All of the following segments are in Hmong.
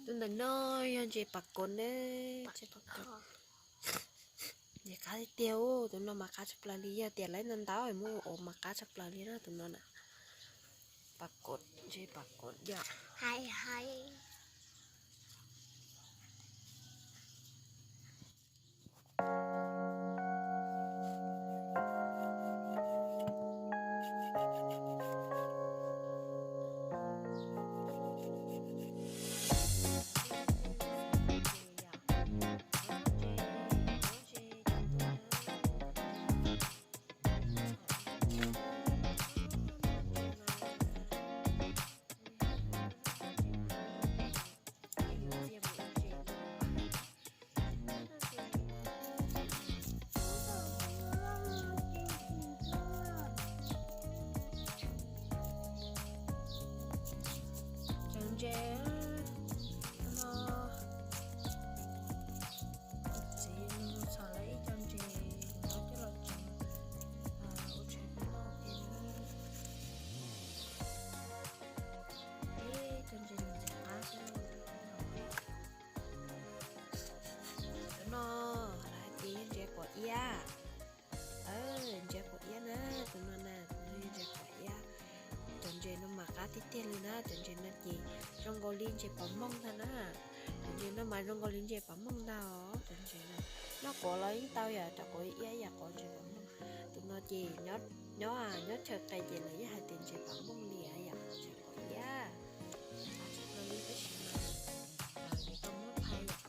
Tus ntawm no yog ntses pas kod na, ntses pas kod. Ntses qab tiag tiag, tus no mas qab tshaj plaws li, yog tias lawv ntau ntau muab ua mas qab tshaj plaws li na tus no na. Pas kod, ntses pas kod yom. Hais hais. Cov ntses no, kuv txiv nws mus txhom lawv ib co ntses no coj los tsev ua tshais noj thiab. Ib co ntses ntxim qab xwb. Cov no lawv hais tias yog ntses quav iab. Ntses quav iab na, tus no na, tus no yog ntses quav iab. Cov ntses no mas qab tiag tiag li na, cov ntses no ces zoo nkaus li ntses pom mooj ntag na. Cov ntses no mas zoo nkaus li ntses pom mooj ntag os, cov ntses no. Noj quav los yeej tau yom, rau quav iab yam quav ntses pom mooj. Tus no ces nyob, nyob chaw qis ces lawv yeej hais tias ntses pom mooj li yom, ntses quav iab. Qab tshaj plaws li tab sis mas yuav tau muab phais yom.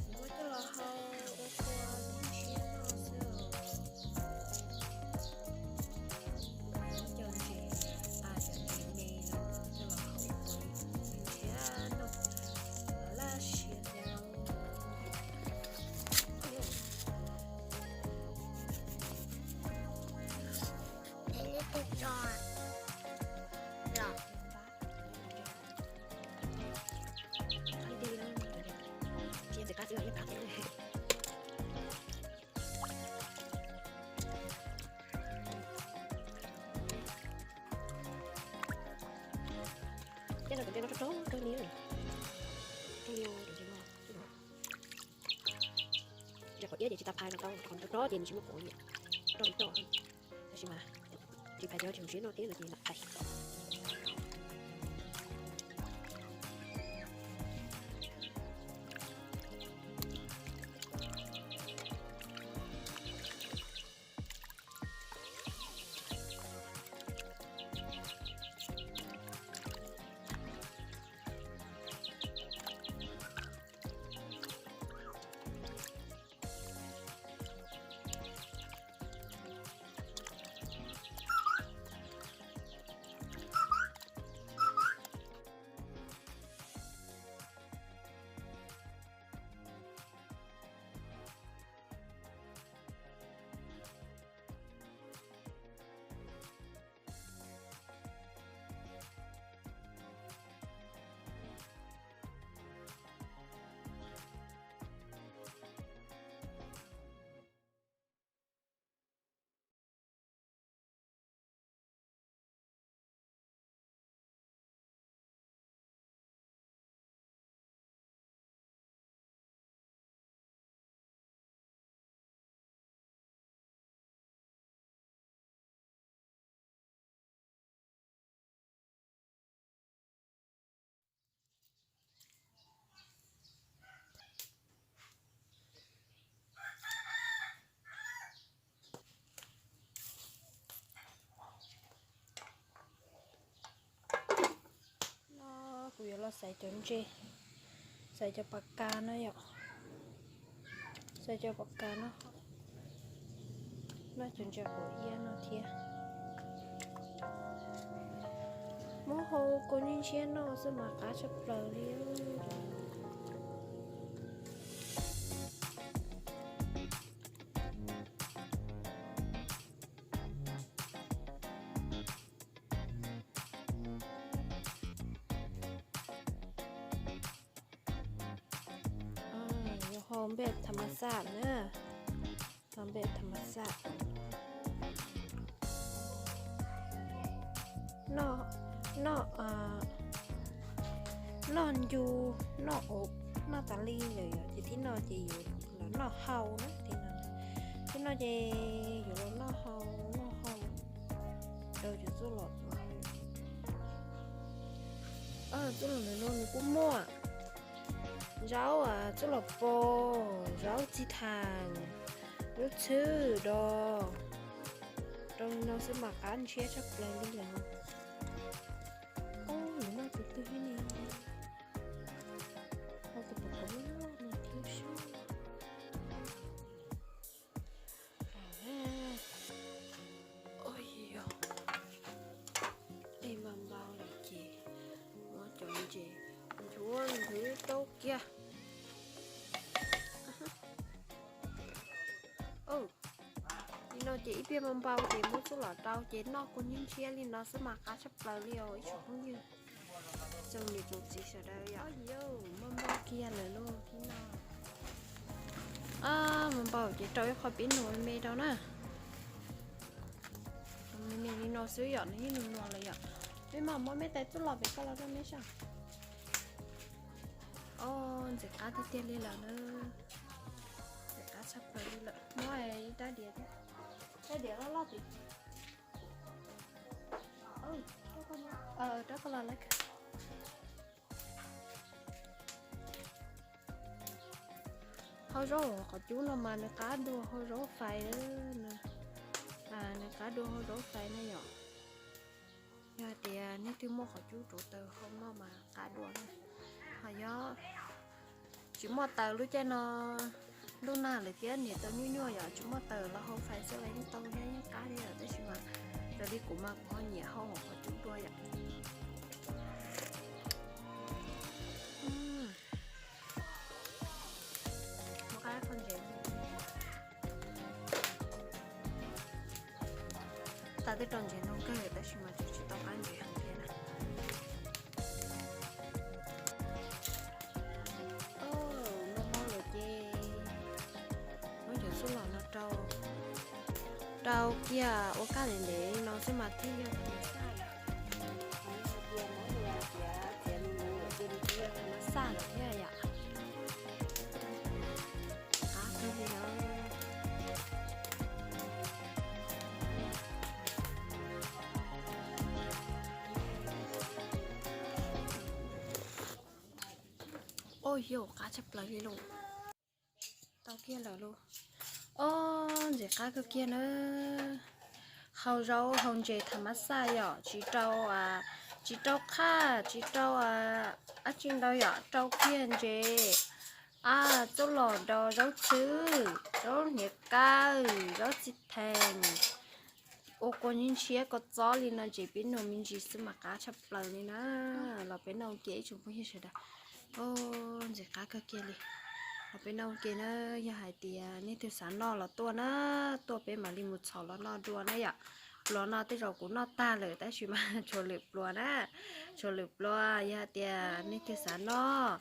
Kuv muab coj los hau ua kua ntshiab no xwb os. Muab cov ntses, cov ntses me los coj los hau ua kua ntshiab no, laj siab thiab. Ib tug tso los. Tej no tus ntses no rog rog kawg li. Rog li tus ntses no. Ntses quav iab ces tsis tas phais los tau, rog rog ces nws tsis muaj quav li. Rog li roj. Tab sis mas tsis phais ces tsis zoo siab noj thiab no ces lam phais. No kuv yuav los xaiv cov ntses, xaiv cov pas kas no yom, xaiv cov pas kas no, noj cov ntses quav iab no thiab. Muab hau kua ntshiab noj xwb mas qab tshaj plaws li. Yog hau npej tham mas xaj na, hau npej tham mas xaj. noj, noj, noj ncu, noj ub, noj tas li lawm yom, ces thib no ces yuav los noj hau na, thib no, thib no ces yuav los noj hau, noj hau rau cov txuj lom. Txuj lom ntawm no nws kuj muaj zaub, txuj lom pos, zaub txiv thaam, lub txhwb do, rau li no xwb mas qab ntshiab tshaj plaws li lawm. Ub, yuav noj tus twg li ne? Noj tus pom pom loj loj no thiab sub. Ua, ej, mas npau lawm ces muab cov ntses nchuav nthwv rau kiag. Li no ces ib pliag mas npau ces muab txuj lom rau ces noj kua ntshiab ntshiab li no xwb mas qab tshaj plaws li os ib tsoom phooj ywg, tsoom niam tsoom txiv sawv daws yom. Mas npau kiag lawm lauj thib no. Mas npau ces rau ib qho pib nua me rau na. Me me li no xwb yom, nws yeej nua nua lawm yom. Mej mam muab mej tais txuj lom pem koj los rau mej saib. Ntxim qab tiag tiag li lawm na. Ntxim qab tshaj plaws li lawm. Muab ib rab diav thiab, rab diav loj loj tid. Rab koj los lawm. Hau zaub qhov cub no mas nws qab dua hau zaub fais, nws qab dua hau zaub fais na yom. Yog hais tias nej twg muaj qhov cub rauv taws hau no mas qab dua na. Ho yog tsis muaj taws lub caij no, ntuj nag lawm thiab niam tau nyuaj nyuaj yom, tsis muaj taws los hau fais xwb los yeej tau thiab yeej qab thiab, tab sis mas raws li kuv mas kuv ho nyiam hau hauv qhov cub dua yom. Tas twb rau ntses ntau kawg tab sis mas tseem tsis tau qab ntses heev thiab na. Npau npau lawm ces muab cov txuj lom no rau, rau kiag ua kaj ntev ntev no xwb mas thiaj yog thav mas xaj lawm. Hais tias muab nws txiav txiav nws mus lawm ces nws twb yog thav mas xaj lawm thiab yom. Qab kawg li os. Ua, yog qab tshaj plaws li lauj. Tau kiag lawm lauj. Ob, ntxim qab kawg kiag na. Hau zaub hau ntses thav mas xaj yom, tsis rau, tsis rau qhaj, tsis rau dab tsi ntau yom, rau kiag ntses, ab, txuj lom, zaub txhwb, zaub hniav kawg, zaub txiv theem, ua kua ntshiab kua txob li no ces peb noj me ntsis xwb mas qab tshaj plaws li na. Los peb noj ua ke ib tsoom phooj ywg sawv daws. Ntxim qab kawg kiag li. Los peb noj ua ke na, yog hais tias nej twg xav noj los tuaj na, tuaj peb mam li mus txhom los noj dua na yom. Pluas no tej zaum kuv noj tag lawm tab sis mas tshuav lwm pluas na, tshuav lwm pluas, yog hais tias nej twg xav noj,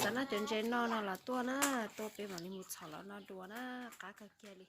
xav noj cov ntses no no los tuaj na, tuaj peb mam li mus txhom los noj dua na, qab kawg kiag li.